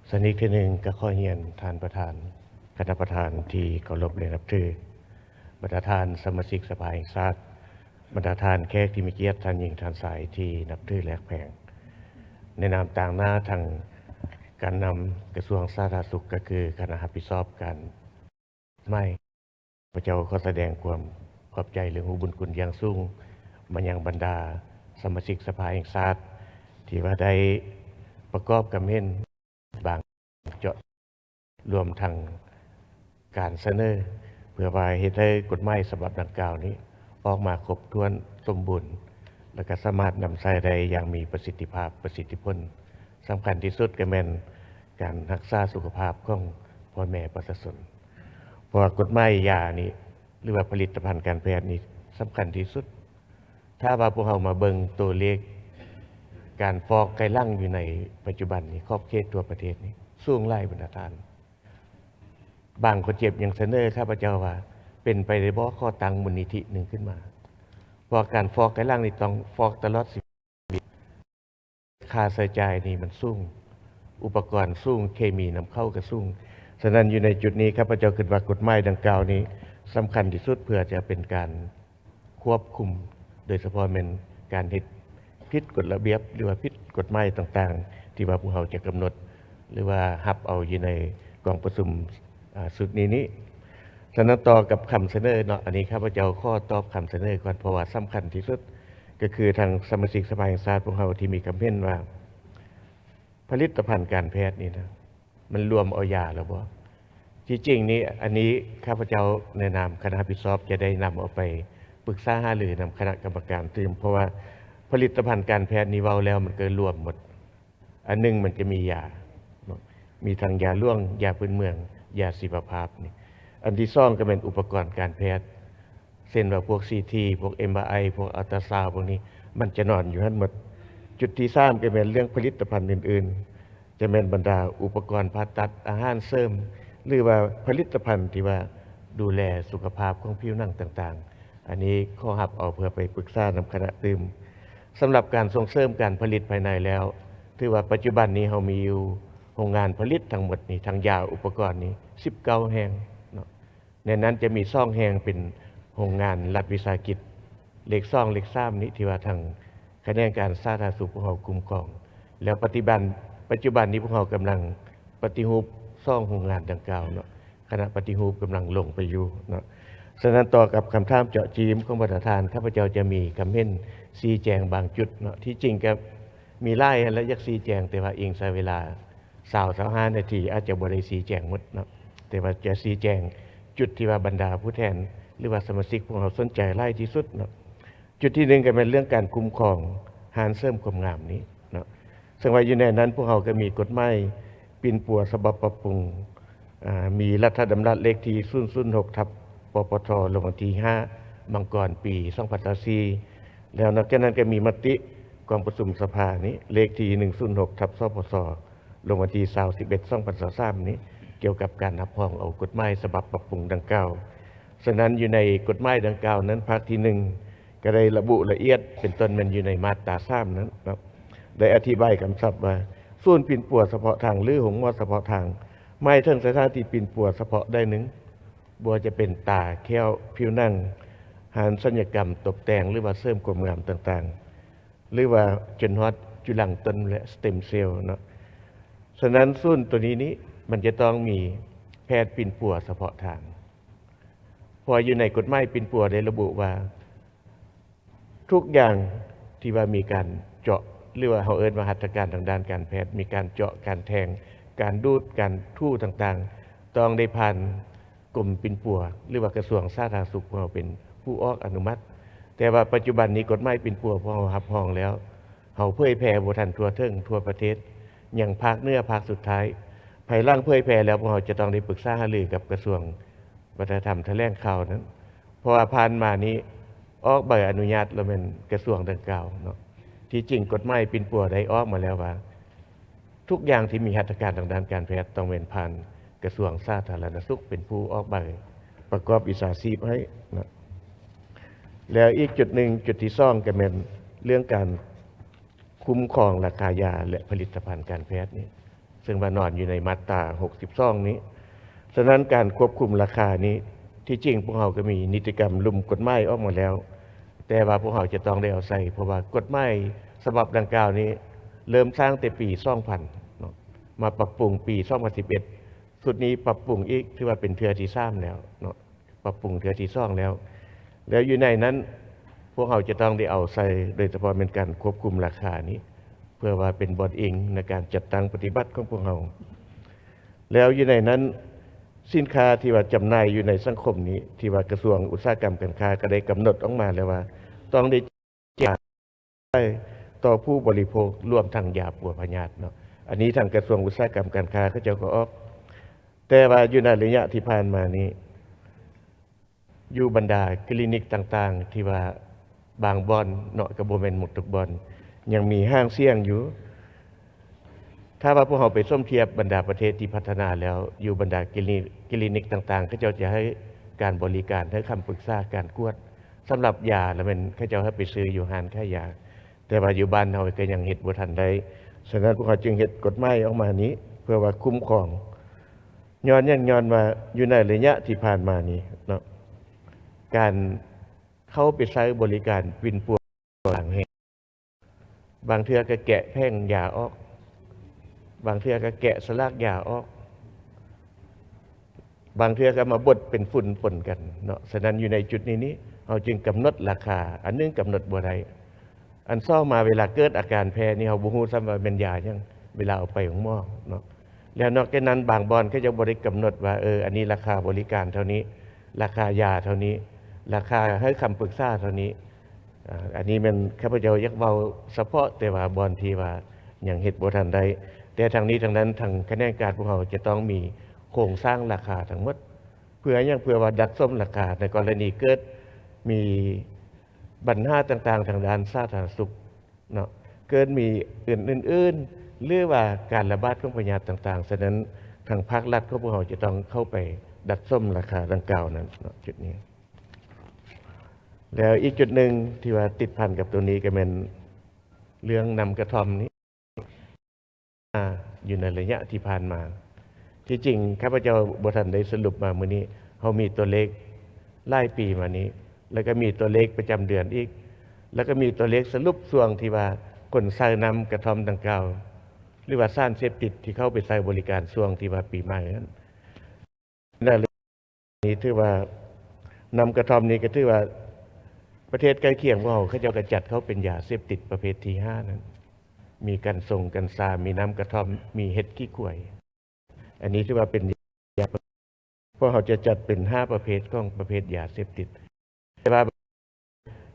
ຊັ້ນອີກເທື່ອໜຶ່ງກໍຂໍຮຽນທ່ານປະທານ, ຄະນະປະທານທີ່ເຄົາລົບ ແລະ ນັບຖື, ບັນດາທ່ານສະມາຊິກສະພາແຫ່ງຊາດ, ບັນດາທ່ານແຂກທີ່ມີກຽດ, ທ່ານຍິງ, ທ່ານຊາຍທີ່ນັບຖື ແລະ ຮັກແພງ. ໃນນາມຕາງໜ້າທັງການນຳກະຊວງສາທາລະນະສຸກ ກໍຄືຄະນະຮັບຜິດຊອບການ ໝາຍ ຂ້າພະເຈົ້າຂໍສະແດງຄວາມຂອບໃຈ ແລະ ຮູ້ບຸນຄຸນຢ່າງສູງມາຍັງບັນດາສະມາຊິກສະພາແຫ່ງຊາດ ທີ່ວ່າໄດ້ປະກອບຄຳເຫັນບາງເຈາະ ລວມທັງການສະເໜີ ເພື່ອວ່າເຮັດໃຫ້ກົດໝາຍສະບັບດັ່ງກ່າວນີ້ອອກມາຄົບຖ້ວນສົມບູນ ແລະ ກໍສາມາດນຳໃຊ້ໄດ້ຢ່າງມີປະສິດທິພາບ, ປະສິດທິຜົນ. ສຳຄັນທີ່ສຸດກໍແມ່ນການຮັກສາສຸຂະພາບຂອງພໍ່ແມ່ປະຊາຊົນ. ເພາະວ່າກົດໝາຍຢານີ້ ຫຼືວ່າຜະລິດຕະພັນການແພດນີ້ສຳຄັນທີ່ສຸດ. ຖ້າວ່າພວກເຮົາມາເບິ່ງຕົວເລກການຟອກໄຂຫຼັງຢູ່ໃນປັດຈຸບັນນີ້ ຂອບເຂດທົ່ວປະເທດນີ້ສູງຫຼາຍບັນດາທ່ານ. ບາງຄົນເຈັບຍັງສະເໜີຂ້າພະເຈົ້າວ່າ ເປັນໄປໄດ້ບໍ່ ຂໍຕັ້ງມູນນິທິໜຶ່ງຂຶ້ນມາ ເພາະວ່າການຟອກໄຂຫຼັງນີ້ຕ້ອງຟອກຕະຫຼອດຊີວິດ. ຄ່າໃຊ້ຈ່າຍນີ້ມັນສູງ, ອຸປະກອນສູງ, ເຄມີນຳເຂົ້າກໍສູງ. ສະນັ້ນຢູ່ໃນຈຸດນີ້ ຂ້າພະເຈົ້າຄິດວ່າກົດໝາຍດັ່ງກ່າວນີ້ສຳຄັນທີ່ສຸດ ເພື່ອຈະເປັນການຄວບຄຸມ, ໂດຍສະເພາະແມ່ນການເຮັດຜິດກົດລະບຽບ ຫຼືວ່າຜິດກົດໝາຍຕ່າງໆ ທີ່ວ່າພວກເຮົາຈະກຳນົດ ຫຼືວ່າຮັບເອົາຢູ່ໃນກອງປະຊຸມ ອາ ຊຸດນີ້ນີ້. ສະນັ້ນຕໍ່ກັບຄຳສະເໜີເນາະ, ອັນນີ້ຂ້າພະເຈົ້າຂໍຕອບຄຳສະເໜີກ່ອນ ເພາະວ່າສຳຄັນທີ່ສຸດ ກໍຄືທາງສະມາຊິກສະພາແຫ່ງຊາດພວກເຮົາທີ່ມີຄຳເຫັນວ່າ ຜະລິດຕະພັນການແພດນີ້ນະ ມັນລວມເອົາຢາແລ້ວບໍ່? ທີ່ຈິງນີ້ ອັນນີ້ຂ້າພະເຈົ້າໃນນາມຄະນະຮັບຜິດຊອບຈະໄດ້ນຳເອົາໄປປຶກສາຫາລືນຳຄະນະກຳມະການຕື່ມ ເພາະວ່າຜະລິດຕະພັນການແພດນີ້ເວົ້າແລ້ວມັນກໍລວມໝົດ. ອັນໜຶ່ງມັນຈະມີຢາເນາະ, ມີທັງຢາຫຼວງ, ຢາພື້ນເມືອງ, ຢາຊີວະພາບນີ້. ອັນທີສອງກໍແມ່ນອຸປະກອນການແພດ ເຊັ່ນວ່າພວກຊີທີ, ພວກເອັມອາໄອ, ພວກອັລຕາຊາວ ພວກນີ້ ມັນຈະນອນຢູ່ຫັ້ນໝົດ. ຈຸດທີສາມກໍແມ່ນເລື່ອງຜະລິດຕະພັນອື່ນໆ ຈະແມ່ນບັນດາອຸປະກອນຜ່າຕັດ, ອາຫານເສີມ ຫຼືວ່າຜະລິດຕະພັນທີ່ວ່າດູແລສຸຂະພາບຂອງຜິວໜັງຕ່າງໆ. ອັນນີ້ຂໍຮັບເອົາເພື່ອໄປປຶກສານຳຄະນະຕື່ມ. ສຳລັບການສົ່ງເສີມການຜະລິດພາຍໃນແລ້ວ ຖືວ່າປັດຈຸບັນນີ້ເຮົາມີຢູ່ໂຮງງານຜະລິດທັງໝົດນີ້ ທັງຢາອຸປະກອນນີ້ ສິບເກົ້າແຫ່ງເນາະ. ໃນນັ້ນຈະມີສອງແຫ່ງເປັນໂຮງງານລັດວິສາຫະກິດ ເລກສອງ ເລກສາມນີ້ ທີ່ວ່າທາງຂະແໜງການສາທາລະນະສຸກພວກເຮົາຄຸ້ມຄອງ. ແລ້ວປັດຈຸບັນ, ປັດຈຸບັນນີ້ພວກເຮົາກຳລັງປະຕິຮູບສອງໂຮງງານດັ່ງກ່າວເນາະ, ຄະນະປະຕິຮູບກຳລັງລົງໄປຢູ່ເນາະ. ສະນັ້ນຕໍ່ກັບຄຳຖາມເຈາະຈີ້ມຂອງບັນດາທ່ານ, ຂ້າພະເຈົ້າຈະມີຄຳເຫັນຊີ້ແຈງບາງຈຸດເນາະ. ທີ່ຈິງກໍມີຫຼາຍຫັ້ນແຫຼະຢາກຊີ້ແຈງ, ແຕ່ວ່າອີງໃສ່ເວລາ ຊາວ ຊາວຫ້ານາທີ ອາດຈະບໍ່ໄດ້ຊີ້ແຈງໝົດເນາະ, ແຕ່ວ່າຈະຊີ້ແຈງຈຸດທີ່ວ່າບັນດາຜູ້ແທນ ຫຼືວ່າສະມາຊິກພວກເຮົາສົນໃຈຫຼາຍທີ່ສຸດເນາະ. ຈຸດທີໜຶ່ງກໍແມ່ນເລື່ອງການຄຸ້ມຄອງຮ້ານເສີມຄວາມງາມນີ້ເນາະ. ເຊິ່ງວ່າຢູ່ໃນນັ້ນພວກເຮົາກໍມີກົດໝາຍປິ່ນປົວສະບັບປັບປຸງ, ອາ, ມີລັດຖະດຳລັດເລກທີ ສູນສູນຫົກ ທັບ ປປທ ລົງວັນທີຫ້າ ມັງກອນ ປີສອງພັນຊາວສີ່ ແລ້ວນອກຈາກນັ້ນກໍມີມະຕິກອງປະຊຸມສະພານີ້ ເລກທີ ໜຶ່ງສູນຫົກ ທັບ ສພຊ ລົງວັນທີຊາວ ສິບເອັດ ສອງພັນຊາວສາມນີ້ ກ່ຽວກັບການຮັບຮອງເອົາກົດໝາຍສະບັບປັບປຸງດັ່ງກ່າວ. ສະນັ້ນ ຢູ່ໃນກົດໝາຍດັ່ງກ່າວນັ້ນ ພາກທີໜຶ່ງ ກໍໄດ້ລະບຸລະອຽດ ເປັນຕົ້ນແມ່ນຢູ່ໃນມາດຕາສາມນັ້ນເນາະ ໄດ້ອະທິບາຍກຳຊັບວ່າ ສູນປິ່ນປົວສະເພາະທາງ ຫຼື ໂຮງໝໍສະເພາະທາງ ໝາຍເຖິງສະຖານທີ່ປິ່ນປົວສະເພາະໃດໜຶ່ງ ບໍ່ວ່າຈະເປັນຕາ, ແຂ້ວ, ຜິວໜັງ, ຮ້ານສັນຍະກຳຕົບແຕ່ງ ຫຼືວ່າເສີມຄວາມງາມຕ່າງໆ ຫຼືວ່າຈົນຮອດຈຸລັງຕົ້ນ ແລະ ສະເຕັມເຊວເນາະ. ສະນັ້ນ ສູນໂຕນີ້ນີ້ ມັນຈະຕ້ອງມີແພດປິ່ນປົວສະເພາະທາງ ເພາະວ່າຢູ່ໃນກົດໝາຍປິ່ນປົວໄດ້ລະບຸວ່າ ທຸກຢ່າງທີ່ວ່າມີການເຈາະ ຫຼືວ່າເຮົາເອີ້ນວ່າຫັດຖະການທາງດ້ານການແພດ ມີການເຈາະ, ການແທງ, ການດູດ, ການຖູຕ່າງໆ ຕ້ອງໄດ້ຜ່ານ ກົມປິ່ນປົວ ຫຼືວ່າກະຊວງສາທາລະນະສຸກ ພວກເຮົາເປັນຜູ້ອອກອະນຸມັດ. ແຕ່ວ່າປັດຈຸບັນນີ້ ກົດໝາຍປິ່ນປົວພວກເຮົາຮັບຮອງແລ້ວ, ເຮົາເຜີຍແຜ່ບໍ່ທັນທົ່ວເຖິງທົ່ວປະເທດ, ຍັງພາກເໜືອພາກສຸດທ້າຍ. ພາຍຫຼັງເຜີຍແຜ່ແລ້ວ ພວກເຮົາຈະຕ້ອງໄດ້ປຶກສາຫາລືກັບກະຊວງວັດທະນະທຳ ຖະແຫຼງຂ່າວນັ້ນ, ເພາະວ່າຜ່ານມານີ້ ອອກໃບອະນຸຍາດແລ້ວແມ່ນກະຊວງດັ່ງກ່າວເນາະ. ທີ່ຈິງກົດໝາຍປິ່ນປົວໄດ້ອອກມາແລ້ວວ່າ ທຸກຢ່າງທີ່ມີຫັດຖະການທາງດ້ານການແພດ ຕ້ອງແມ່ນຜ່ານກະຊວງສາທາລະນະສຸກເປັນຜູ້ອອກໃບປະກອບວິຊາຊີບໃຫ້ເນາະ. ແລ້ວອີກຈຸດໜຶ່ງ, ຈຸດທີສອງ ກໍແມ່ນເລື່ອງການຄຸ້ມຄອງລາຄາຢາ ແລະ ຜະລິດຕະພັນການແພດນີ້. ເຊິ່ງວ່ານອນຢູ່ໃນມາດຕາຫົກສິບສອງນີ້. ສະນັ້ນການຄວບຄຸມລາຄານີ້ ທີ່ຈິງພວກເຮົາກໍມີນິຕິກຳລຸ່ມກົດໝາຍອອກມາແລ້ວ, ແຕ່ວ່າພວກເຮົາຈະຕ້ອງໄດ້ເອົາໃສ່ ເພາະວ່າກົດໝາຍສະບັບດັ່ງກ່າວນີ້ເລີ່ມສ້າງແຕ່ປີສອງພັນເນາະ, ມາປັບປຸງປີສອງພັນສິບເອັດ ຊຸດນີ້ປັບປຸງອີກ ຖືວ່າເປັນເທື່ອທີສາມແລ້ວເນາະ. ປັບປຸງເທື່ອທີສອງແລ້ວ. ແລ້ວຢູ່ໃນນັ້ນ ພວກເຮົາຈະຕ້ອງໄດ້ເອົາໃສ່ ໂດຍສະເພາະແມ່ນການຄວບຄຸມລາຄານີ້ ເພື່ອວ່າເປັນບ່ອນອີງໃນການຈັດຕັ້ງປະຕິບັດຂອງພວກເຮົາ. ແລ້ວຢູ່ໃນນັ້ນ ສິນຄ້າທີ່ວ່າຈຳໜ່າຍຢູ່ໃນສັງຄົມນີ້ ທີ່ວ່າກະຊວງອຸດສາຫະກຳການຄ້າກໍໄດ້ກຳນົດອອກມາແລ້ວວ່າ ຕ້ອງໄດ້ ຍາຕໍ່ຜູ້ບໍລິໂພກ ລວມທັງຢາປົວພະຍາດເນາະ. ອັນນີ້ທາງກະຊວງອຸດສາຫະກຳການຄ້າເຂົາເຈົ້າກໍອອກ, ແຕ່ວ່າຢູ່ໃນໄລຍະທີ່ຜ່ານມານີ້ ຢູ່ບັນດາຄລີນິກຕ່າງໆ ທີ່ວ່າບາງບ່ອນເນາະ, ກໍບໍ່ແມ່ນໝົດທຸກບ່ອນ, ຍັງມີຫາງສຽງຢູ່. ຖ້າວ່າພວກເຮົາໄປສົມທຽບບັນດາປະເທດທີ່ພັດທະນາແລ້ວ, ຢູ່ບັນດາຄລີນິກ ຄລີນິກຕ່າງໆ ເຂົາເຈົ້າຈະໃຫ້ການບໍລິການ, ໃຫ້ຄຳປຶກສາ, ການກວດ. ສຳລັບຢາລະແມ່ນເຂົາເຈົ້າໃຫ້ໄປຊື້ຢູ່ຮ້ານຂາຍຢາ, ແຕ່ວ່າຢູ່ບ້ານເຮົາກໍຍັງເຮັດບໍ່ທັນໄດ້. ສະນັ້ນພວກເຮົາຈຶ່ງເຮັດກົດໝາຍອອກມານີ້ ເພື່ອວ່າຄຸ້ມຄອງ. ຍ້ອນຫຍັງ? ຍ້ອນວ່າຢູ່ໃນໄລຍະທີ່ຜ່ານມານີ້ເນາະ, ການເຂົ້າໄປໃຊ້ບໍລິການປິ່ນປົວ ບາງແຫ່ງ ບາງເທື່ອກໍແກະແຜງຢາອອກ, ບາງເທື່ອກໍແກະສະຫຼາກຢາອອກ, ບາງເທື່ອກໍມາບົດເປັນຝຸ່ນປົນກັນເນາະ. ສະນັ້ນຢູ່ໃນຈຸດນີ້ນີ້ ເຮົາຈຶ່ງກຳນົດລາຄາ ອັນໜຶ່ງກຳນົດບໍ່ໄດ້. ອັນສອງມາ ເວລາເກີດອາການແພ້ນີ້ ເຮົາບໍ່ຮູ້ຊ້ຳວ່າແມ່ນຢາຫຍັງ ເວລາເອົາໄປໂຮງໝໍເນາະ. ແລ້ວນອກຈາກນັ້ນ ບາງບ່ອນເຂົາເຈົ້າບໍ່ໄດ້ກຳນົດວ່າ ເອີ ອັນນີ້ລາຄາບໍລິການເທົ່ານີ້, ລາຄາຢາເທົ່ານີ້, ລາຄາໃຫ້ຄຳປຶກສາເທົ່ານີ້. ອາ ອັນນີ້ແມ່ນຂ້າພະເຈົ້າຢາກເວົ້າສະເພາະແຕ່ວ່າບ່ອນທີ່ວ່າຍັງເຮັດບໍ່ທັນໄດ້, ແຕ່ທັງນີ້ທັງນັ້ນ ທາງຂະແໜງການພວກເຮົາຈະຕ້ອງມີໂຄງສ້າງລາຄາທັງໝົດ. ເພື່ອຫຍັງ? ເພື່ອວ່າດັດສົມລາຄາໃນກໍລະນີເກີດມີບັນຫາຕ່າງໆທາງດ້ານສາທາລະນະສຸກເນາະ, ເກີດມີອື່ນໆ ຫຼືວ່າການລະບາດຂອງພະຍາດຕ່າງໆ. ສະນັ້ນ ທາງພາກລັດຂອງພວກເຮົາຈະຕ້ອງເຂົ້າໄປດັດສົມລາຄາດັ່ງກ່າວນັ້ນເນາະ ຈຸດນີ້. ແລ້ວອີກຈຸດໜຶ່ງທີ່ວ່າຕິດພັນກັບຕົວນີ້ກໍແມ່ນເລື່ອງນ້ຳກະທ່ອມນີ້ ຢູ່ໃນໄລຍະທີ່ຜ່ານມາ. ທີ່ຈິງຂ້າພະເຈົ້າບໍ່ທັນໄດ້ສະຫຼຸບມາມື້ນີ້, ເຮົາມີຕົວເລກຫຼາຍປີມານີ້ ແລ້ວກໍມີຕົວເລກປະຈຳເດືອນອີກ, ແລ້ວກໍມີຕົວເລກສະຫຼຸບຊ່ວງທີ່ວ່າຄົນໃຊ້ນ້ຳກະທ່ອມດັ່ງກ່າວ ຫຼືວ່າສານເສບຕິດທີ່ເຂົ້າໄປໃຊ້ບໍລິການຊ່ວງທີ່ວ່າປີໃໝ່ນັ້ນ. ໃນເລື່ອງນີ້ຖືວ່າ ນ້ຳກະທ່ອມນີ້ກໍຖືວ່າ ປະເທດໃກ້ຄຽງພວກເຮົາ ເຂົາເຈົ້າກໍຈັດເຂົ້າເປັນຢາເສບຕິດປະເພດທີຫ້ານັ້ນ, ມີກັນຊົງກັນຊາ, ມີນ້ຳກະທ່ອມ, ມີເຫັດຂີ້ຄວາຍ. ອັນນີ້ຖືວ່າເປັນຢາ ພວກເຮົາຈະຈັດເປັນຫ້າປະເພດຂອງປະເພດຢາເສບຕິດ. ແຕ່ວ່າ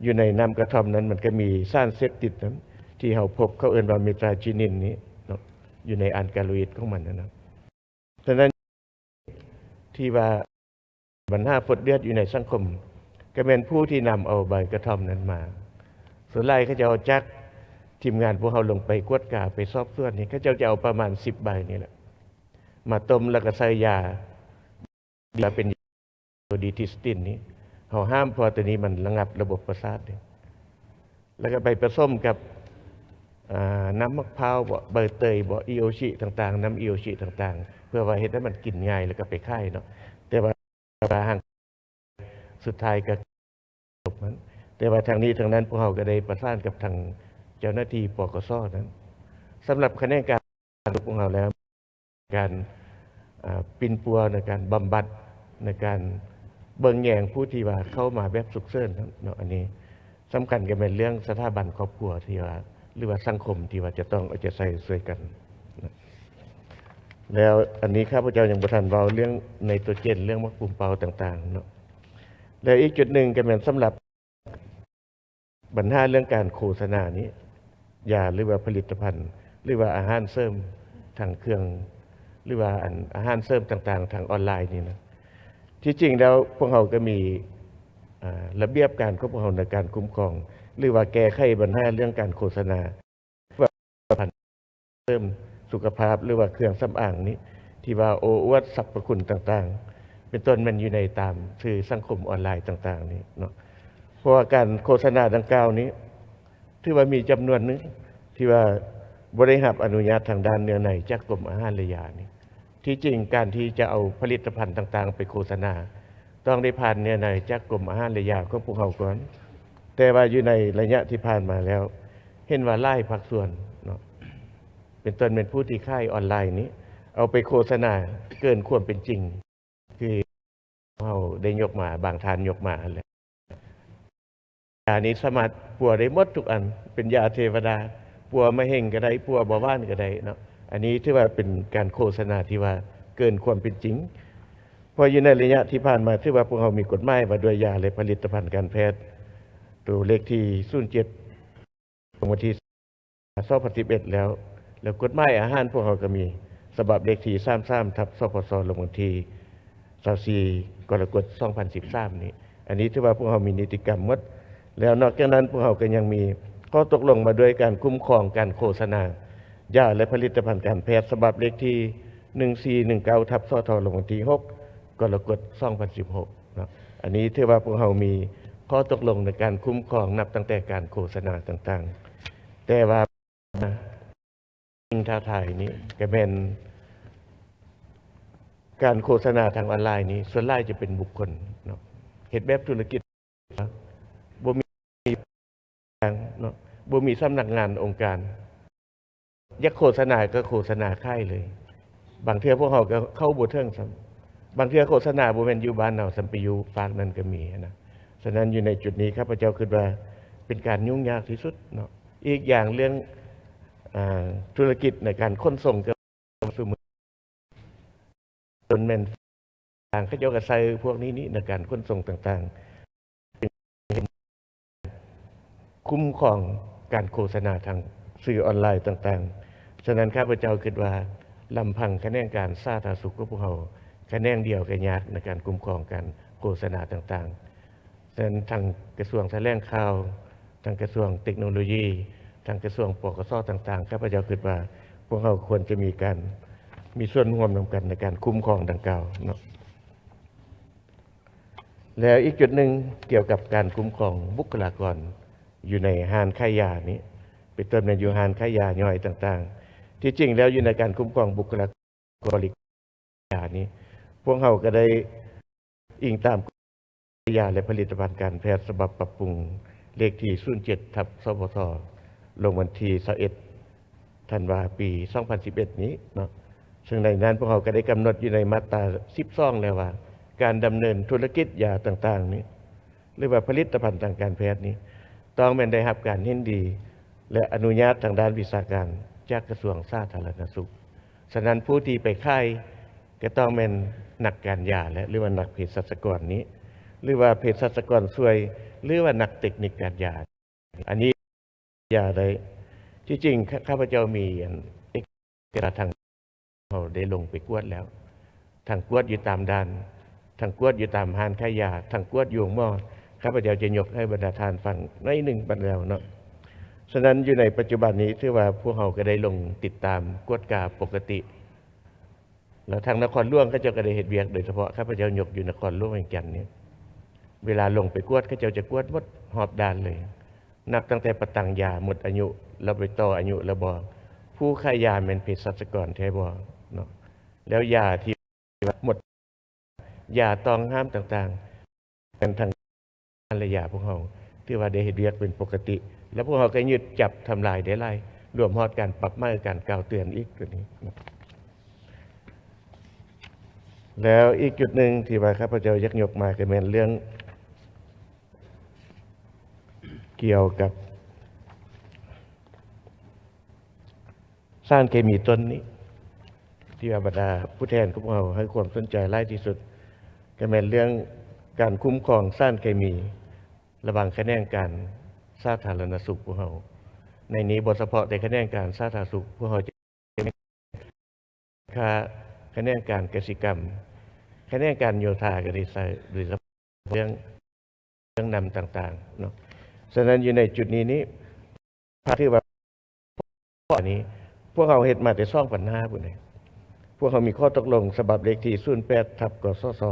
ຢູ່ໃນນ້ຳກະທ່ອມນັ້ນ ມັນກໍມີສານເສບຕິດນັ້ນ ທີ່ເຮົາພົບ ເຂົາເອີ້ນວ່າເມຕາຈີນິນນີ້ເນາະ, ຢູ່ໃນອານກາໂລອິດຂອງມັນນັ້ນນະ. ສະນັ້ນ ທີ່ວ່າບັນຫາຟົດເລືອດຢູ່ໃນສັງຄົມ ກໍແມ່ນຜູ້ທີ່ນຳເອົາໃບກະທ່ອມນັ້ນມາ. ສ່ວນຫຼາຍເຂົາເຈົ້າຈັກ ທີມງານພວກເຮົາລົງໄປກວດກາ ໄປສອບສວນນີ້ ເຂົາເຈົ້າຈະເອົາປະມານສິບໃບນີ້ແຫຼະ ມາຕົ້ມ ແລ້ວກໍໃສ່ຢາ ເປັນໂຕດີທິສຕິນນີ້ ເຮົາຫ້າມ ເພາະວ່າໂຕນີ້ມັນລະງັບລະບົບປະສາດເດ້. ແລ້ວກໍໄປປະສົມກັບ ອ່າ ນ້ຳໝາກພ້າວບໍ ໃບເຕີຍບໍ ອີໂອຊິຕ່າງໆ ນ້ຳອີໂອຊິຕ່າງໆ ເພື່ອວ່າເຮັດໃຫ້ມັນກິນງ່າຍ ແລ້ວກໍໄປຂາຍເນາະ. ແຕ່ວ່າ ວ່າຫາງສຸດທ້າຍກໍຈົບມັນ. ແຕ່ວ່າທັງນີ້ທັງນັ້ນ ພວກເຮົາກໍໄດ້ປະສານກັບທາງເຈົ້າໜ້າທີ່ ປກສ ນັ້ນ. ສຳລັບຂະແໜງການຂອງພວກເຮົາແລ້ວ ການ ອ່າ ປິ່ນປົວໃນການບຳບັດ ໃນການເບິ່ງແຍງຜູ້ທີ່ວ່າເຂົ້າມາແບບສຸກເສີນເນາະ, ອັນນີ້ສຳຄັນກໍແມ່ນເລື່ອງສະຖາບັນຄອບຄົວທີ່ວ່າ ຫຼືວ່າສັງຄົມທີ່ວ່າຈະຕ້ອງເອົາໃຈໃສ່ຊ່ວຍກັນ. ແລ້ວອັນນີ້ຂ້າພະເຈົ້າຍັງບໍ່ທັນເວົ້າເລື່ອງໄນໂຕຣເຈນ ເລື່ອງໝາກປູມເປົ້າຕ່າງໆເນາະ. ແລ້ວອີກຈຸດໜຶ່ງກໍແມ່ນສຳລັບ ບັນຫາເລື່ອງການໂຄສະນານີ້ ຢາ ຫຼືວ່າຜະລິດຕະພັນ ຫຼືວ່າອາຫານເສີມທາງເຄື່ອງ ຫຼືວ່າອັນອາຫານເສີມຕ່າງໆທາງອອນລາຍນີ້ນະ, ທີ່ຈິງແລ້ວພວກເຮົາກໍມີ ອ່າ ລະບຽບການຂອງພວກເຮົາໃນການຄຸ້ມຄອງ ຫຼືວ່າແກ້ໄຂບັນຫາເລື່ອງການໂຄສະນາ ເສີມສຸຂະພາບ ຫຼືວ່າເຄື່ອງສຳອາງນີ້ ທີ່ວ່າໂອ້ອວດສັບພະຄຸນຕ່າງໆ ເປັນຕົ້ນແມ່ນຢູ່ໃນຕາມສື່ສັງຄົມອອນລາຍຕ່າງໆນີ້ເນາະ. ເພາະວ່າການໂຄສະນາດັ່ງກ່າວນີ້ ຖືວ່າມີຈຳນວນໜຶ່ງທີ່ວ່າ ບໍ່ໄດ້ຮັບອະນຸຍາດທາງດ້ານເນື້ອໃນຈາກກົມອາຫານ ແລະ ຢານີ້. ທີ່ຈິງການທີ່ຈະເອົາຜະລິດຕະພັນຕ່າງໆໄປໂຄສະນາ ຕ້ອງໄດ້ຜ່ານເນື້ອໃນຈາກກົມອາຫານ ແລະ ຢາຂອງພວກເຮົາກ່ອນ. ແຕ່ວ່າຢູ່ໃນໄລຍະທີ່ຜ່ານມາແລ້ວ ເຫັນວ່າຫຼາຍພາກສ່ວນເນາະ ເປັນຕົ້ນແມ່ນຜູ້ທີ່ຂາຍອອນລາຍນີ້ ເອົາໄປໂຄສະນາເກີນຄວາມເປັນຈິງ ຄືເຮົາໄດ້ຍົກມາ ບາງທ່ານຍົກມາຫັ້ນແຫຼະ. ຢານີ້ສາມາດປົວໄດ້ໝົດທຸກອັນ ເປັນຢາເທວະດາ ປົວມະເຮັງກໍໄດ້ ປົວເບົາຫວານກໍໄດ້ເນາະ. ອັນນີ້ຖືວ່າເປັນການໂຄສະນາທີ່ວ່າເກີນຄວາມເປັນຈິງ. ເພາະຢູ່ໃນໄລຍະທີ່ຜ່ານມາ ຖືວ່າພວກເຮົາມີກົດໝາຍວ່າດ້ວຍຢາ ແລະ ຜະລິດຕະພັນການແພດ ໂຕເລກທີສູນເຈັດ ລົງວັນທີ ສອງພັນສິບເອັດແລ້ວ ແລ້ວກົດໝາຍອາຫານພວກເຮົາກໍມີສະບັບເລກທີສາມສາມ ທັບ ສພສ ລົງວັນທີຊາວສີ່ ກໍລະກົດ ສອງພັນສິບສາມນີ້. ອັນນີ້ຖືວ່າພວກເຮົາມີນິຕິກຳໝົດ. ແລ້ວນອກຈາກນັ້ນ ພວກເຮົາກໍຍັງມີຂໍ້ຕົກລົງວ່າດ້ວຍການຄຸ້ມຄອງການໂຄສະນາຢາ ແລະ ຜະລິດຕະພັນການແພດ ສະບັບເລກທີໜຶ່ງສີ່ໜຶ່ງເກົ້າ ທັບ ສທ ລົງວັນທີຫົກ ກໍລະກົດ ສອງພັນສິບຫົກເນາະ. ອັນນີ້ຖືວ່າພວກເຮົາມີຂໍ້ຕົກລົງໃນການຄຸ້ມຄອງນັບຕັ້ງແຕ່ການໂຄສະນາຕ່າງໆ. ແຕ່ວ່າສິ່ງທ້າທາຍນີ້ກໍແມ່ນການໂຄສະນາທາງອອນລາຍນີ້ ສ່ວນຫຼາຍຈະເປັນບຸກຄົນເນາະ ເຮັດແບບທຸລະກິດ ບໍ່ມີເນາະ ບໍ່ມີສຳນັກງານອົງການ ຢາກໂຄສະນາກໍໂຄສະນາຂາຍເລີຍ. ບາງເທື່ອພວກເຮົາກໍເຂົ້າບໍ່ເຖິງຊ້ຳ. ບາງເທື່ອໂຄສະນາບໍ່ແມ່ນຢູ່ບ້ານເຮົາຊ້ຳ ໄປຢູ່ຟາກນັ້ນກໍມີນະ. ສະນັ້ນຢູ່ໃນຈຸດນີ້ ຂ້າພະເຈົ້າຄິດວ່າເປັນການຫຍຸ້ງຍາກທີ່ສຸດເນາະ. ອີກຢ່າງເລື່ອງ ອາ ທຸລະກິດໃນການຂົນສົ່ງກໍ ຊຸມື້ ຕົນແມ່ນທາງເຂົາເຈົ້າກໍໃຊ້ພວກນີ້ນີ້ໃນການຂົນສົ່ງຕ່າງໆ ຄຸ້ມຄອງການໂຄສະນາທາງສື່ອອນລາຍຕ່າງໆ. ສະນັ້ນ ຂ້າພະເຈົ້າຄິດວ່າ ລຳພັງຂະແໜງການສາທາລະນະສຸກຂອງພວກເຮົາ ຂະແໜງດຽວກໍຍາກໃນການຄຸ້ມຄອງການໂຄສະນາຕ່າງໆ. ສະນັ້ນ ທັງກະຊວງຖະແຫຼງຂ່າວ, ທັງກະຊວງເຕັກໂນໂລຢີ, ທັງກະຊວງ ປກສ ຕ່າງໆ, ຂ້າພະເຈົ້າຄິດວ່າ ພວກເຮົາຄວນຈະມີການ ມີສ່ວນຮ່ວມນຳກັນໃນການຄຸ້ມຄອງດັ່ງກ່າວເນາະ. ແລ້ວອີກຈຸດໜຶ່ງ ກ່ຽວກັບການຄຸ້ມຄອງບຸກຄະລາກອນຢູ່ໃນຮ້ານຂາຍຢານີ້ ເປັນຕົ້ນແມ່ນຢູ່ຮ້ານຂາຍຢາຍ່ອຍຕ່າງໆ. ທີ່ຈິງແລ້ວ ຢູ່ໃນການຄຸ້ມຄອງບຸກຄະລາກອນ ບໍລິການຢານີ້ ພວກເຮົາກໍໄດ້ອີງຕາມ ຢາ ແລະ ຜະລິດຕະພັນການແພດ ສະບັບປັບປຸງ ເລກທີສູນເຈັດ ທັບ ສພສ ລົງວັນທີຊາວເອັດ ທັນວາ ປີສອງພັນສິບເອັດນີ້ເນາະ. ເຊິ່ງໃນນັ້ນພວກເຮົາກໍໄດ້ກຳນົດຢູ່ໃນມາດຕາສິບສອງແລ້ວວ່າ ການດຳເນີນທຸລະກິດຢາຕ່າງໆນີ້ ຫຼືວ່າຜະລິດຕະພັນທາງການແພດນີ້ ຕ້ອງແມ່ນໄດ້ຮັບການເຫັນດີ ແລະ ອະນຸຍາດທາງດ້ານວິຊາການຈາກກະຊວງສາທາລະນະສຸກ. ສະນັ້ນ ຜູ້ທີ່ໄປຂາຍກໍຕ້ອງແມ່ນນັກການຢາແຫຼະ ຫຼືວ່ານັກເພສັດຊະກອນນີ້ ຫຼືວ່າເພສັດຊະກອນຊ່ວຍ ຫຼືວ່ານັກເຕັກນິກການຢາ. ອັນນີ້ຢາໄດ້ ທີ່ຈິງຂ້າ ຂ້າພະເຈົ້າມີອັນເອກະສານທາງ ເຮົາໄດ້ລົງໄປກວດແລ້ວ ທັງກວດຢູ່ຕາມດ່ານ ທັງກວດຢູ່ຕາມຮ້ານຂາຍຢາ ທັງກວດຢູ່ໂຮງໝໍ. ຂ້າພະເຈົ້າຈະຍົກໃຫ້ບັນດາທ່ານຟັງໜ້ອຍໜຶ່ງບັດແລ້ວເນາະ. ສະນັ້ນ ຢູ່ໃນປັດຈຸບັນນີ້ ຖືວ່າພວກເຮົາກໍໄດ້ລົງຕິດຕາມກວດກາປົກກະຕິ ແລ້ວທາງນະຄອນຫຼວງເຂົາເຈົ້າກໍໄດ້ເຮັດວຽກ ໂດຍສະເພາະຂ້າພະເຈົ້າຍົກຢູ່ນະຄອນຫຼວງວຽງຈັນນີ້ ເວລາລົງໄປກວດ ເຂົາເຈົ້າຈະກວດໝົດຮອບດ່ານເລີຍ ນັບຕັ້ງແຕ່ປະຕັງຢາໝົດອາຍຸ ແລ້ວໄປຕໍ່ອາຍຸແລ້ວບໍ່ ຜູ້ຂາຍຢາແມ່ນເພສັດຊະກອນແທ້ບໍ່ເນາະ ແລ້ວຢາທີ່ໝົດ ຢາຕ້ອງຫ້າມຕ່າງໆ ແມ່ນທາງການ ແລະ ຢາພວກເຮົາ ຖືວ່າໄດ້ເຮັດວຽກເປັນປົກກະຕິ ແລະ ພວກເຮົາກໍຍຶດຈັບທຳລາຍໄດ້ຫຼາຍ ລວມຮອດການປັບໃໝ ການກ່າວເຕືອນອີກຕົວນີ້. ແລ້ວອີກຈຸດໜຶ່ງທີ່ວ່າຂ້າພະເຈົ້າຢາກຍົກມາ ກໍແມ່ນເລື່ອງກ່ຽວກັບ ສານເຄມີຕົ້ນນີ້ ທີ່ວ່າບັນດາຜູ້ແທນຂອງພວກເຮົາໃຫ້ຄວາມສົນໃຈຫຼາຍທີ່ສຸດ ກໍແມ່ນເລື່ອງການຄຸ້ມຄອງສານເຄມີລະຫວ່າງຂະແໜງການສາທາລະນະສຸກພວກເຮົາ. ໃນນີ້ບໍ່ສະເພາະແຕ່ຂະແໜງການສາທາລະນະສຸກ ພວກເຮົາຈະ ຂະແໜງການກະສິກຳ, ຂະແໜງການໂຍທາກໍໄດ້ໃຊ້ ໂດຍສະເພາະເລື່ອງ ເຄື່ອງນຳຕ່າງໆເນາະ. ສະນັ້ນ ຢູ່ໃນຈຸດນີ້ນີ້ ຖືວ່າ ອັນນີ້ພວກເຮົາເຮັດມາແຕ່ສອງພັນຫ້າພຸ້ນເດ. ພວກເຮົາມີຂໍ້ຕົກລົງສະບັບເລກທີສູນແປດ ທັບ ກສສ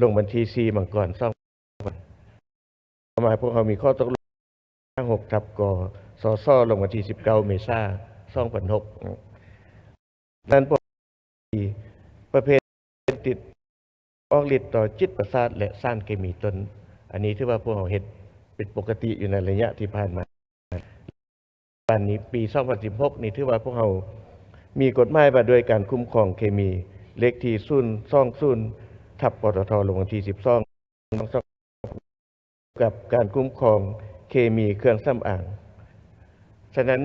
ລົງວັນທີສີ່ ມັງກອນ ສອງພັນ ຕໍ່ມາພວກເຮົາມີຂໍ້ຕົກລົງຫ້າຫົກ ທັບ ກສສ ລົງວັນທີສິບເກົ້າ ເມສາ ສອງພັນຫົກ ນັ້ນພວກທີ່ປະເພດຕິດອອກລິດຕໍ່ຈິດປະສາດ ແລະ ສານເຄມີຕົ້ນ. ອັນນີ້ຖືວ່າພວກເຮົາເຮັດເປັນປົກກະຕິຢູ່ໃນໄລຍະທີ່ຜ່ານມາ. ປັດຈຸບັນນີ້ ປີສອງພັນສິບຫົກນີ້ ຖືວ່າພວກເຮົາມີກົດໝາຍວ່າດ້ວຍການຄຸ້ມຄອງເຄມີ ເລກທີສູນສອງສູນ ທັບ ປຕທ ລົງວັນທີສິບສອງ ກັບການຄຸ້ມຄອງເຄມີເຄື່ອງສຳອາງ. ສະນັ້ນ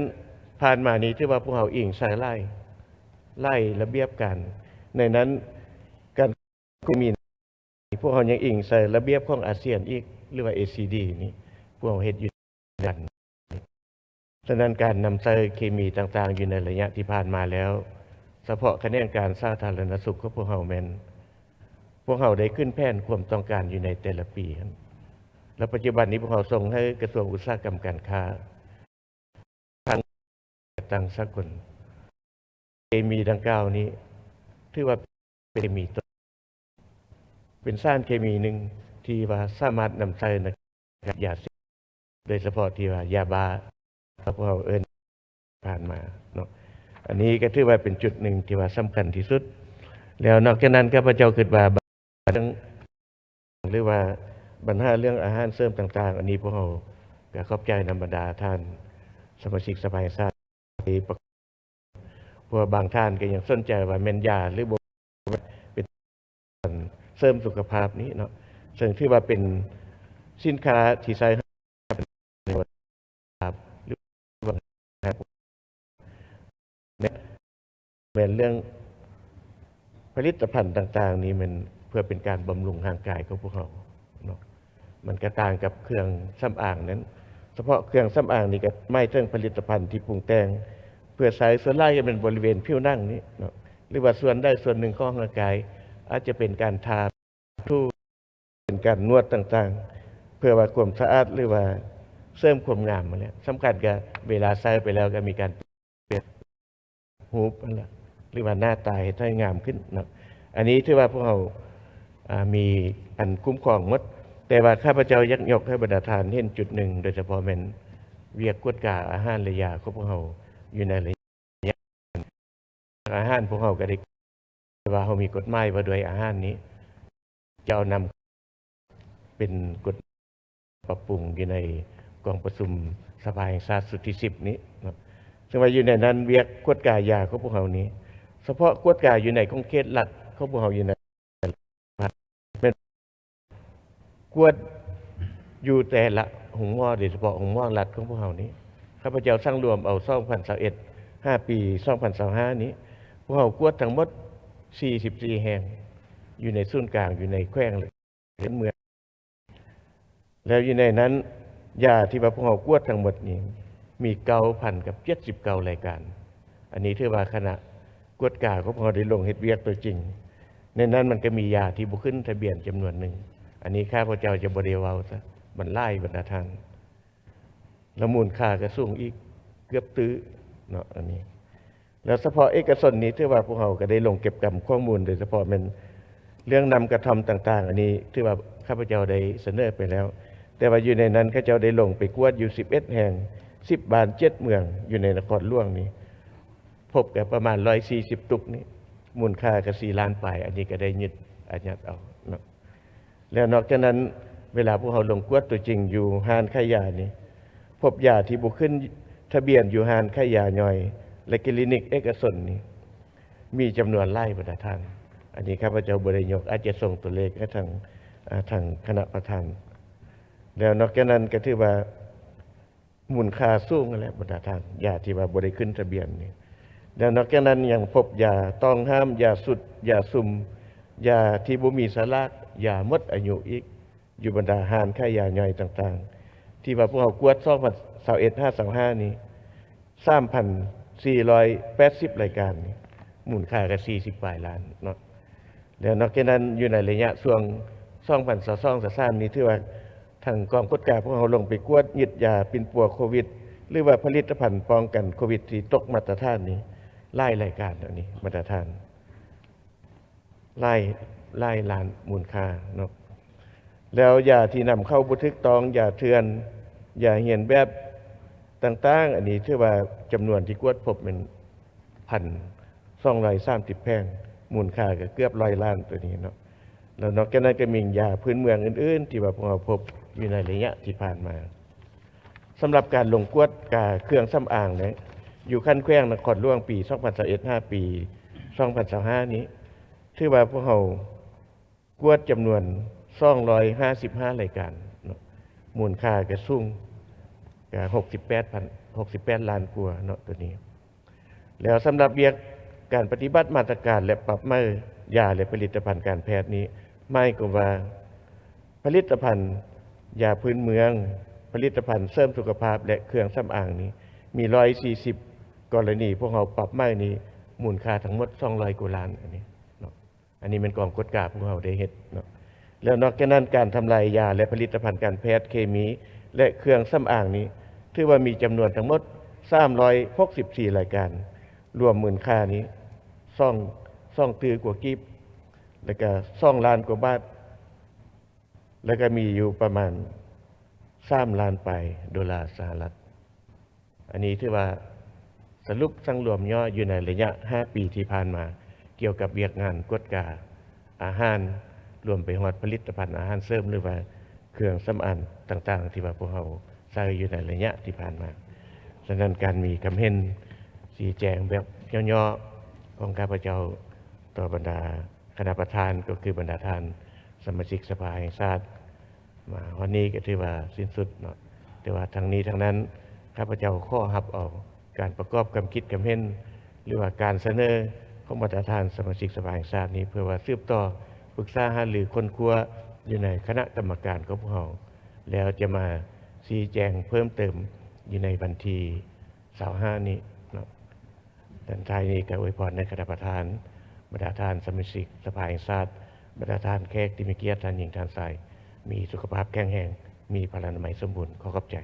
ຜ່ານມານີ້ຖືວ່າພວກເຮົາອີງໃສ່ຫຼາຍ ຫຼາຍລະບຽບການ. ໃນນັ້ນ ການເຄມີ ພວກເຮົາຍັງອີງໃສ່ລະບຽບຂອງອາຊຽນອີກ ຫຼືວ່າ ເອຊີດີ ນີ້ ພວກເຮົາເຮັດຢູ່ ສະນັ້ນ ການນຳໃຊ້ເຄມີຕ່າງໆ ຢູ່ໃນໄລຍະທີ່ຜ່ານມາແລ້ວ ສະເພາະຂະແໜງການສາທາລະນະສຸກຂອງພວກເຮົາແມ່ນ ພວກເຮົາໄດ້ຂຶ້ນແຜນຄວາມຕ້ອງການຢູ່ໃນແຕ່ລະປີຫັ້ນ ແລະ ປັດຈຸບັນນີ້ພວກເຮົາສົ່ງໃຫ້ກະຊວງອຸດສາຫະກຳການຄ້າ ທາງຈັດຕັ້ງສາກົນ. ເຄມີດັ່ງກ່າວນີ້ ຖືວ່າເປັນເຄມີຕົ້ນ ເປັນສານເຄມີໜຶ່ງທີ່ວ່າສາມາດນຳໃຊ້ໃນການຢາເສບ ໂດຍສະເພາະທີ່ວ່າຢາບ້າ ທີ່ພວກເຮົາເອີ້ນຜ່ານມາເນາະ. ອັນນີ້ກໍຖືວ່າເປັນຈຸດໜຶ່ງທີ່ວ່າສຳຄັນທີ່ສຸດ. ແລ້ວນອກຈາກນັ້ນ ຂ້າພະເຈົ້າຄິດວ່າ ເລື່ອງ ຫຼືວ່າບັນຫາເລື່ອງອາຫານເສີມຕ່າງໆ ອັນນີ້ພວກເຮົາກໍຂອບໃຈນຳບັນດາທ່ານສະມາຊິກສະພາແຫ່ງຊາດ ທີ່ປະ ເພາະວ່າບາງທ່ານກໍຍັງສົນໃຈວ່າແມ່ນຢາ ຫຼືບໍ່ ເປັນການເສີມສຸຂະພາບນີ້ເນາະ, ເຊິ່ງຖືວ່າເປັນສິນຄ້າທີ່ໃຊ້ ແມ່ນເລື່ອງຜະລິດຕະພັນຕ່າງໆນີ້ ແມ່ນເພື່ອເປັນການບຳລຸງຮ່າງກາຍຂອງພວກເຮົາເນາະ. ມັນກະຕ່າງກັບເຄື່ອງສຳອາງນັ້ນ, ສະເພາະເຄື່ອງສຳອາງນີ້ກະໝາຍເຖິງຜະລິດຕະພັນທີ່ປຸງແຕ່ງເພື່ອໃຊ້, ສ່ວນຫຼາຍຈະເປັນບໍລິເວນຜິວໜັງນີ້ເນາະ ຫຼືວ່າສ່ວນໃດສ່ວນໜຶ່ງຂອງຮ່າງກາຍ, ອາດຈະເປັນການທາ ທູ ເປັນການນວດຕ່າງໆ ເພື່ອວ່າຄວາມສະອາດ ຫຼືວ່າເສີມຄວາມງາມຫັ້ນແຫຼະ. ສຳຄັນກະເວລາໃຊ້ໄປແລ້ວກະມີການປ່ຽນຮູບຫັ້ນລະ ຫຼືວ່າໜ້າຕາເຮັດໃຫ້ງາມຂຶ້ນເນາະ. ອັນນີ້ຖືວ່າພວກເຮົາ ອາ ມີອັນຄຸ້ມຄອງໝົດ, ແຕ່ວ່າຂ້າພະເຈົ້າຢາກຍົກໃຫ້ບັນດາທ່ານເຫັນຈຸດໜຶ່ງ ໂດຍສະເພາະແມ່ນວຽກກວດກາອາຫານ ແລະ ຢາຂອງພວກເຮົາຢູ່ໃນໄລ ອາຫານພວກເຮົາກໍໄດ້ ແຕ່ວ່າເຮົາມີກົດໝາຍວ່າດ້ວຍອາຫານນີ້ ຈະເອົານຳເປັນກົດປັບປຸງຢູ່ໃນກອງປະຊຸມສະພາແຫ່ງຊາດຊຸດທີສິບນີ້ເນາະ. ເຊິ່ງວ່າຢູ່ໃນນັ້ນ ວຽກກວດກາຢາຂອງພວກເຮົານີ້ ສະເພາະກວດກາຢູ່ໃນຂົງເຂດລັດຂອງພວກເຮົາຢູ່ໃນ ແມ່ນກວດຢູ່ແຕ່ລະໂຮງໝໍ, ໂດຍສະເພາະໂຮງໝໍລັດຂອງພວກເຮົານີ້ ຂ້າພະເຈົ້າສັງລວມເອົາ ສອງພັນຊາວເອັດ ຫາປີ ສອງພັນຊາວຫ້ານີ້ ພວກເຮົາກວດທັງໝົດ ສີ່ສິບສີ່ແຫ່ງ ຢູ່ໃນສູນກາງ, ຢູ່ໃນແຂວງ ແລະ ເມືອງ. ແລ້ວຢູ່ໃນນັ້ນ ຢາທີ່ວ່າພວກເຮົາກວດທັງໝົດນີ້ ມີ ເກົ້າພັນກັບເຈັດສິບເກົ້າ ລາຍການ. ອັນນີ້ຖືວ່າຄະນະກວດກາຂອງພວກເຮົາໄດ້ລົງເຮັດວຽກຕົວຈິງ. ໃນນັ້ນມັນກໍມີຢາທີ່ບໍ່ຂຶ້ນທະບຽນຈຳນວນໜຶ່ງ. ອັນນີ້ຂ້າພະເຈົ້າຈະບໍ່ໄດ້ເວົ້າຊະ, ມັນຫຼາຍບັນດາທ່ານ. ແລ້ວມູນຄ່າກໍສູງອີກ ເກືອບຕື້ເນາະ ອັນນີ້. ແລ້ວສະເພາະເອກະຊົນນີ້ ຖືວ່າພວກເຮົາກໍໄດ້ລົງເກັບກຳຂໍ້ມູນ, ໂດຍສະເພາະແມ່ນເລື່ອງນ້ຳກະທ່ອມຕ່າງໆ ອັນນີ້ຖືວ່າຂ້າພະເຈົ້າໄດ້ສະເໜີໄປແລ້ວ. ແຕ່ວ່າຢູ່ໃນນັ້ນ ເຂົາເຈົ້າໄດ້ລົງໄປກວດຢູ່ ສິບເອັດແຫ່ງ, ສິບບ້ານ ເຈັດເມືອງ ຢູ່ໃນນະຄອນຫຼວງນີ້ ພົບກໍປະມານ ຮ້ອຍສີ່ສິບຕຸກນີ້, ມູນຄ່າກໍ ສີ່ລ້ານປາຍ, ອັນນີ້ກໍໄດ້ຍຶດອາຍັດເອົາເນາະ. ແລ້ວນອກຈາກນັ້ນ ເວລາພວກເຮົາລົງກວດຕົວຈິງຢູ່ຮ້ານຂາຍຢານີ້ ພົບຢາທີ່ບໍ່ຂຶ້ນທະບຽນຢູ່ຮ້ານຂາຍຢາຍ່ອຍ ແລະ ຄລີນິກເອກະຊົນນີ້ ມີຈຳນວນຫຼາຍບັນດາທ່ານ. ອັນນີ້ຂ້າພະເຈົ້າບໍ່ໄດ້ຍົກ, ອາດຈະສົ່ງຕົວເລກໃຫ້ທາງ ອາ ທາງຄະນະປະທານ. ແລ້ວນອກຈາກນັ້ນກໍຖືວ່າ ມູນຄ່າສູງຫັ້ນແຫຼະບັນດາທ່ານ, ຢາທີ່ວ່າບໍ່ໄດ້ຂຶ້ນທະບຽນນີ້. ແລ້ວນອກຈາກນັ້ນຍັງພົບຢາຕ້ອງຫ້າມ, ຢາຊຸດ, ຢາຊຸມ, ຢາທີ່ບໍ່ມີສະຫຼາກ, ຢາໝົດອາຍຸອີກ ຢູ່ບັນດາຮ້ານຂາຍຢາຍ່ອຍຕ່າງໆ ທີ່ວ່າພວກເຮົາກວດ ສອງພັນຊາວເອັດ ຫາ ຊາວຫ້ານີ້ ສາມພັນສີ່ຮ້ອຍແປດສິບລາຍການ, ມູນຄ່າກໍສີ່ສິບປາຍລ້ານເນາະ. ແລ້ວນອກຈາກນັ້ນ ຢູ່ໃນໄລຍະຊ່ວງ ສອງພັນຊາວສອງ ຊາວສາມນີ້ ຖືວ່າທາງກອງກວດກາພວກເຮົາລົງໄປກວດຍຶດຢາປິ່ນປົວໂຄວິດ ຫຼືວ່າຜະລິດຕະພັນປ້ອງກັນໂຄວິດທີ່ຕົກມາດຕະຖານນີ້ ຫຼາຍລາຍການ ອັນນີ້ມາດຕະຖານ ຫຼາຍ ຫຼາຍລ້ານມູນຄ່າເນາະ. ແລ້ວຢາທີ່ນຳເຂົ້າບໍ່ຖືກຕ້ອງ, ຢາເຖື່ອນ, ຢາຮຽນແບບ ຕ່າງໆ ອັນນີ້ຖືວ່າຈຳນວນທີ່ກວດພົບແມ່ນ ພັນສອງຮ້ອຍສາມສິບແຜງ ມູນຄ່າກໍເກືອບຮ້ອຍລ້ານໂຕນີ້ເນາະ. ແລ້ວນອກຈາກນັ້ນກໍມີຢາພື້ນເມືອງອື່ນໆ ທີ່ວ່າພວກເຮົາພົບຢູ່ໃນໄລຍະທີ່ຜ່ານມາ. ສຳລັບການລົງກວດກາເຄື່ອງສຳອາງນີ້ ຢູ່ຂັ້ນແຂວງນະຄອນຫຼວງປີສອງພັນຊາວເອັດ ຫາປີສອງພັນຊາວຫ້ານີ້ ຖືວ່າພວກເຮົາກວດຈຳນວນສອງຮ້ອຍຫ້າສິບຫ້າລາຍການເນາະ, ມູນຄ່າກໍສູງ ກໍຫົກສິບແປດພັນ ຫົກສິບແປດລ້ານກວ່າເນາະ ໂຕນີ້. ແລ້ວສຳລັບວຽກການປະຕິບັດມາດຕະການ ແລະ ປັບໃໝຢາ ແລະ ຜະລິດຕະພັນການແພດນີ້ ໝາຍຄວາມວ່າ ຜະລິດຕະພັນຢາພື້ນເມືອງ, ຜະລິດຕະພັນເສີມສຸຂະພາບ ແລະ ເຄື່ອງສຳອາງນີ້ ມີຮ້ອຍສີ່ສິບກໍລະນີ ພວກເຮົາປັບໃໝນີ້ ມູນຄ່າທັງໝົດສອງຮ້ອຍກວ່າລ້ານ ອັນນີ້ເນາະ. ອັນນີ້ແມ່ນກອງກວດກາພວກເຮົາໄດ້ເຮັດເນາະ. ແລ້ວນອກຈາກນັ້ນ ການທຳລາຍຢາ ແລະ ຜະລິດຕະພັນການແພດເຄມີ ແລະ ເຄື່ອງສຳອາງນີ້ ຖືວ່າມີຈຳນວນທັງໝົດສາມຮ້ອຍຫົກສິບສີ່ລາຍການ, ລວມມູນຄ່ານີ້ສອງ ສອງຕື້ກວ່າກີບ ແລ້ວກະສອງລ້ານກວ່າບາດ ແລ້ວກະມີຢູ່ປະມານສາມລ້ານປາຍໂດລາສະຫະລັດ. ອັນນີ້ຖືວ່າສະຫຼຸບສັງລວມຫຍໍ້ຢູ່ໃນໄລຍະຫ້າປີທີ່ຜ່ານມາ ກ່ຽວກັບວຽກງານກວດກາອາຫານ ລວມໄປຮອດຜະລິດຕະພັນອາຫານເສີມ ຫຼືວ່າເຄື່ອງສຳອາງຕ່າງໆ ທີ່ວ່າພວກເຮົາໃຊ້ຢູ່ໃນໄລຍະທີ່ຜ່ານມາ. ສະນັ້ນ ການມີຄຳເຫັນຊີ້ແຈງແບບຫຍໍ້ໆຂອງຂ້າພະເຈົ້າຕໍ່ບັນດາຄະນະປະທານ ກໍຄືບັນດາທ່ານສະມາຊິກສະພາແຫ່ງຊາດ ມາຮອດນີ້ກໍຖືວ່າສິ້ນສຸດເນາະ. ແຕ່ວ່າທັງນີ້ທັງນັ້ນ ຂ້າພະເຈົ້າຂໍຮັບເອົາການປະກອບຄຳຄິດຄຳເຫັນ ຫຼືວ່າການສະເໜີຂອງບັນດາທ່ານສະມາຊິກສະພາແຫ່ງຊາດນີ້ ເພື່ອວ່າສືບຕໍ່ປຶກສາຫາລືຄົ້ນຄວ້າຢູ່ໃນຄະນະກຳມະການຂອງພວກເຮົາ ແລ້ວຈະມາຊີ້ແຈງເພີ່ມເຕີມຢູ່ໃນວັນທີຊາວຫ້ານີ້ເນາະ. ດ້ານທ້າຍນີ້ກໍອວຍພອນໃຫ້ຄະນະປະທານ, ບັນດາທ່ານສະມາຊິກສະພາແຫ່ງຊາດ, ບັນດາທ່ານແຂກທີ່ມີກຽດ, ທ່ານຍິງ, ທ່ານຊາຍ ມີສຸຂະພາບແຂງແຮງ, ມີພະລານາໄມສົມບູນ. ຂໍຂອບໃຈ.